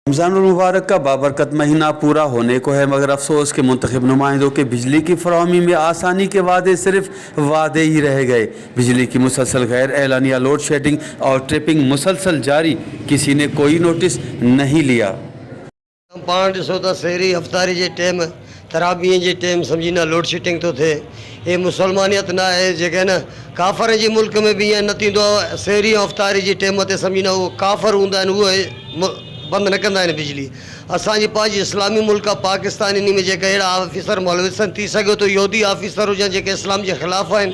रमज़ान मुबारक का बाबरकत महीना पूरा होने को है, मगर अफसोस के मुंतखब नुमाइंदों के बिजली की फराहमी में आसानी के वादे सिर्फ वादे ही रह गए। बिजली की मुसलसल गैर एलानिया लोड शेडिंग और ट्रिपिंग मुसलसल जारी, किसी ने कोई नोटिस नहीं लिया। पाण ॾिसो त सहरी अफ़्तारी जे टेम, तराबीअ जे टेम सम्झी न लोड शेडिंग थो थिए। हे मुसलमानियत न आहे। जेके आहिनि न काफ़र जे मुल्क में बि ईअं न थींदो आहे। सहरी ऐं अफ़्तारी जे टेम ते सम्झी न उहो काफ़र हूंदा आहिनि, उहे बंदि न कंदा आहिनि बिजली। असांजी पंहिंजी इस्लामी मुल्क आहे पाकिस्तान, इन में जेका अहिड़ा ऑफिसर मुलविस आहिनि, थी सघे थो यहूदी ऑफिसर हुजनि जेके इस्लाम जे ख़िलाफ़ आहिनि।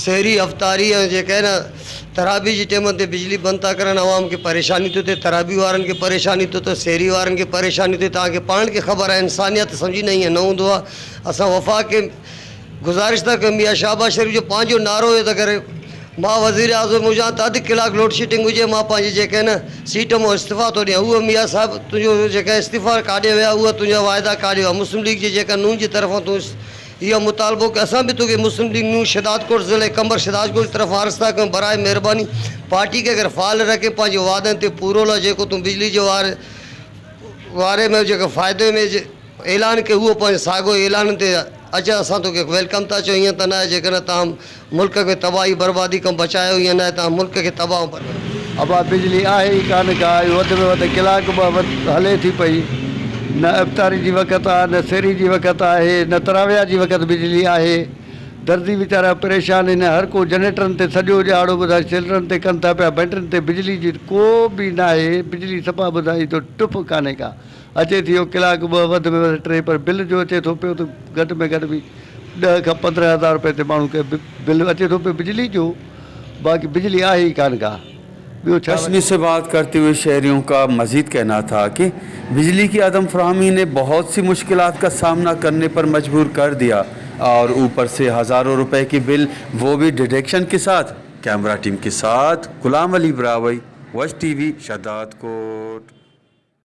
सहरी अफ़्तारी ऐं जेका आहे न तराबी जे टेम ते बिजली बंदि था करनि, आवाम खे परेशानी थो थिए, तराबी वारनि खे परेशानी थो थिए, सहरी वारनि खे परेशानी थिए। तव्हांखे पाण खे ख़बर आहे, इंसानियत सम्झी न ईअं न हूंदो आहे। असां वफ़ाक़ खे गुज़ारिश था कयूं, मियाँ शहबाज़ शरीफ़ जो पंहिंजो नारो हुयो त अगरि मां वज़ीर आज़म हुजां त अधु कलाक लोड शेडिंग हुजे, मां पंहिंजी जेके आहिनि न सीट मां इस्तीफ़ा थो ॾियां। उहो मियाँ साहिबु तुंहिंजो जेका इस्तीफ़ा काॾे विया, उहा तुंहिंजा वाइदा काॾे विया। मुस्लिम लीग जी जेका नून जी तरफ़ां तूं इहो मुतालबो कयो, असां बि तोखे मुस्लिम लीग नून शहदादकोट ज़िले कंबर शहदादकोट जी तरफ़ां अर्ज़ु था कयूं, बराए महिरबानी पार्टी खे अगरि फ़ाल रखे, पंहिंजे वाइदनि ते पूरो लह। जेको तूं बिजली जे वारे वारे में जेको फ़ाइदे में ऐलान कयो, उहो पंहिंजो साॻियो ऐलान ते अच, असां तोखे welcome था चऊं। ईअं त न आहे जेकॾहिं तव्हां मुल्क खे तबाही बर्बादी खां बचायो, ईअं न आहे तव्हां मुल्क खे तबाह। अबा बिजली आहे ई कान का, वधि में वधि कलाक ॿ हले थी पई। न इफ़्तारी जी वक़्तु आहे, न सहरी जी वक़्तु आहे, न तराविया जी वक़्तु बिजली आहे। दर्ज़ी वीचारा परेशान आहिनि। हर को जनरेटरनि ते सॼो ॾिहाड़ो ॿुधाए सिलंडरनि ते कनि था पिया, बैटरियुनि ते। बिजली जी को बि न आहे। बिजली सफ़ा ॿुधाई थो टुप कान्हे का, अचे थी इहो कलाक ॿ, वधि में वधि टे, पर बिल जो अचे थो पियो त घटि में घटि बि 10 खां 15 हज़ार रुपए ते माण्हू खे बिल अचे थो पियो बिजली जो। बाक़ी बिजली आहे ई कान का, ॿियो छा? न्यूज़ से बात करते हुए शहरियों का मजीद कहना था कि बिजली की अदम फराहमी ने बहुत सी मुश्किलात का सामना करने पर मजबूर कर दिया और ऊपर से हज़ारों रुपए की बिल, वो भी डिडक्शन के साथ। कैमरा टीम के साथ गुलाम अली ब्रावई, वश टीवी, शहदादकोट।